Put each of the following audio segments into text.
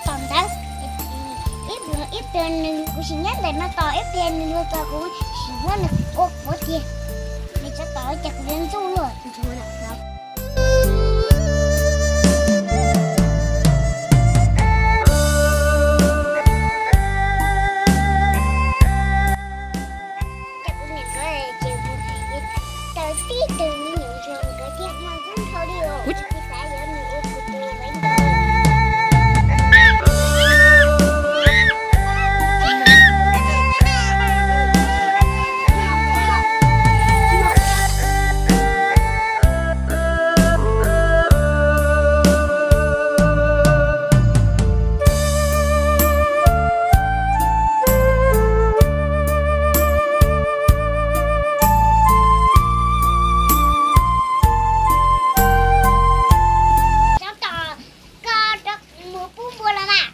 Tom ntawd, ib pliag nws, kuv sim nyob ntawm no tos ib pliag nws los txog kuv sim muab nws ua puav tiag. Nws txhob tom ces kuv yuav ntxuj luaj ntsuag na. Ces kuv niam nkawd ces kuv taw tib tug me nyuam ntsuag nkawd thiaj muaj ntxub nrho li os. Kuv tsis xav yuav nws ua kuv tus. Tsob tom, koj rov mus pub npua los mas.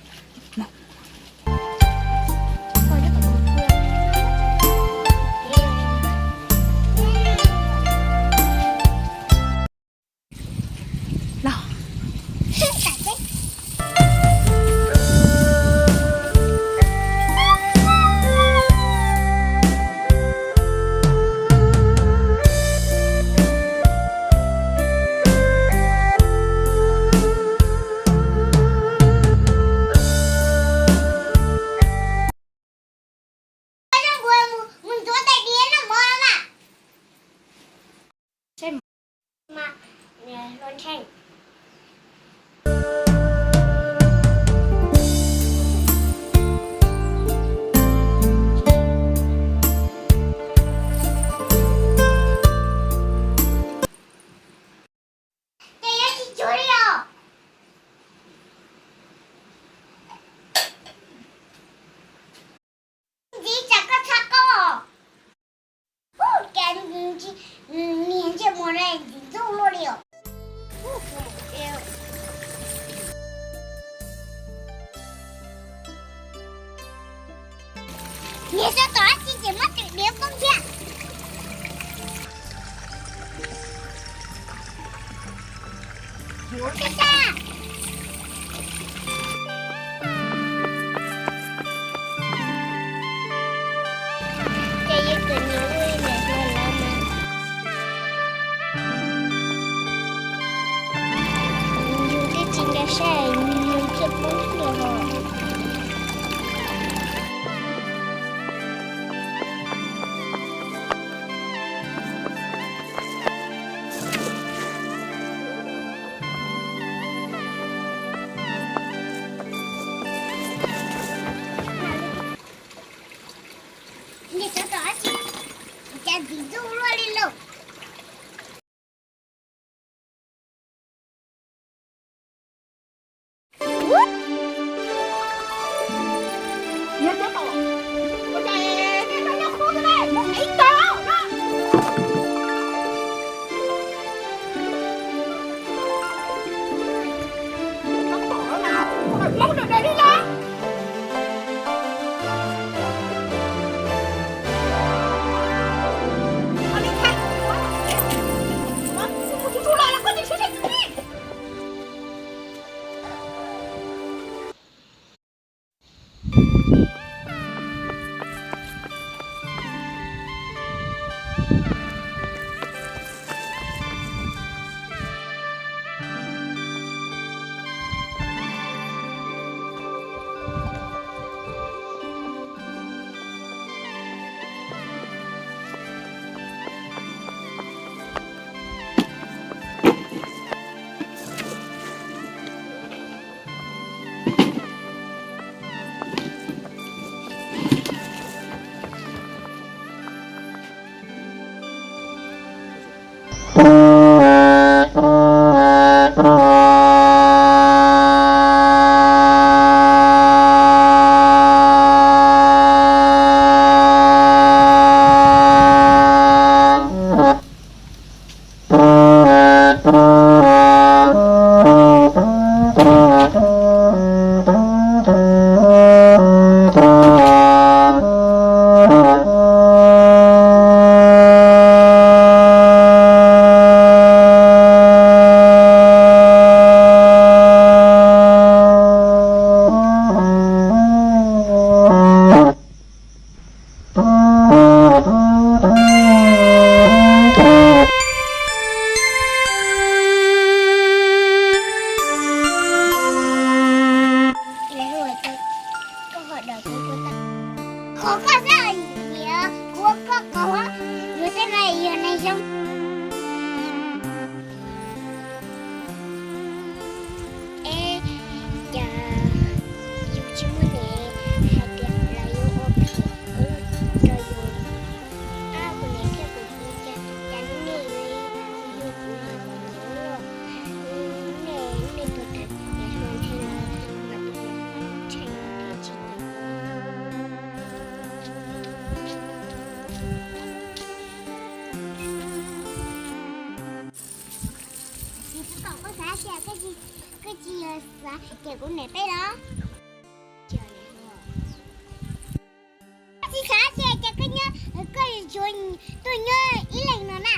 Ces yuav tsis cuag li os. Ntxiv tsam koj txhaj qau os. Ub, cas niag ntsej muag no ntxim ntxub luaj li os. Niag tsob tom dab tsi ces muab twm diav poob thiab. Ces yus tus nus ua li ntawd hlo lawm mas. Yus twb tsis nco sab, yus thiaj poob hlo hos. Niag tsov tom dab tsi, cas ntxim ntxub luaj li lauj. Kuv niam peb los. Tsis xav tias koj nyob, koj yuav tuaj nyob ib leeg no na.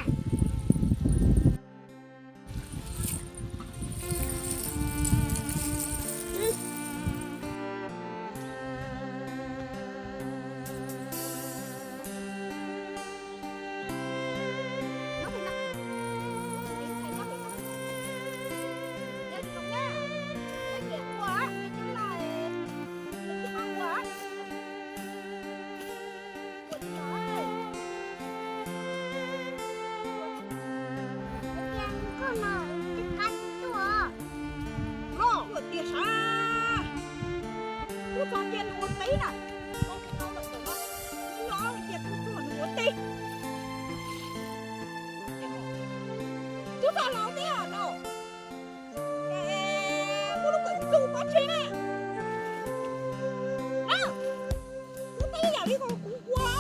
Koj no, koj tias sav, kuv txog cia nws ua teb na. Nws no cia kuv txog nws ua teb. Kuv txog los teb no. Muab lub kawm txuj pov tseg na. Kuv teb yam li ko kuv ua.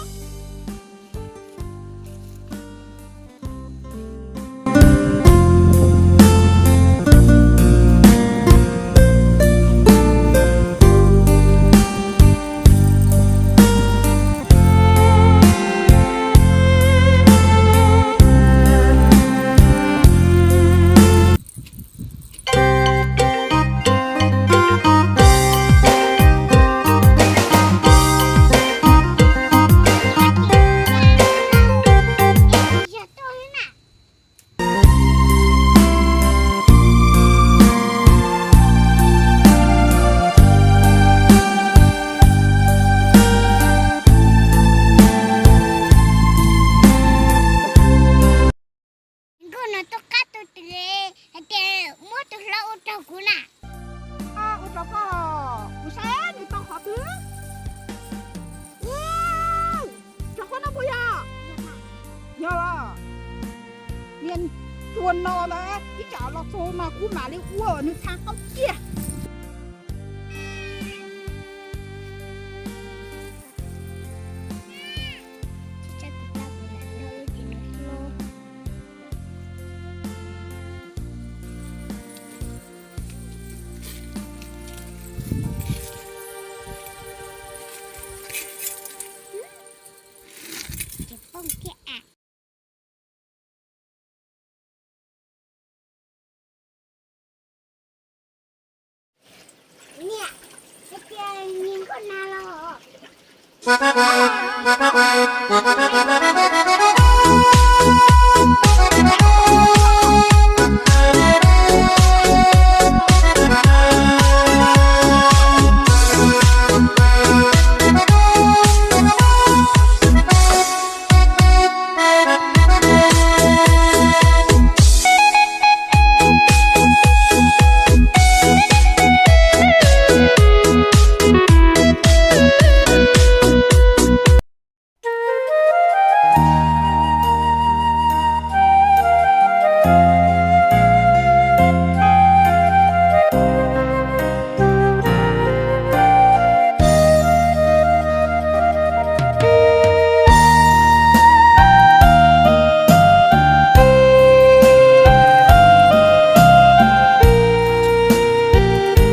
Nkauj no tuaj qab tuaj twm hais tias muab tus hlob ua rau kuv na. Ua rau koj, kuv saib nws tau qhov twg. Ua, rau koj no puas yog? Yog los. Niag tsuag no ntag, ib tsam los txog no kuv mam li ua nws txha qaub kiag. Ces poob kiag a. Niam, hais tias nyiag nkauj nas los.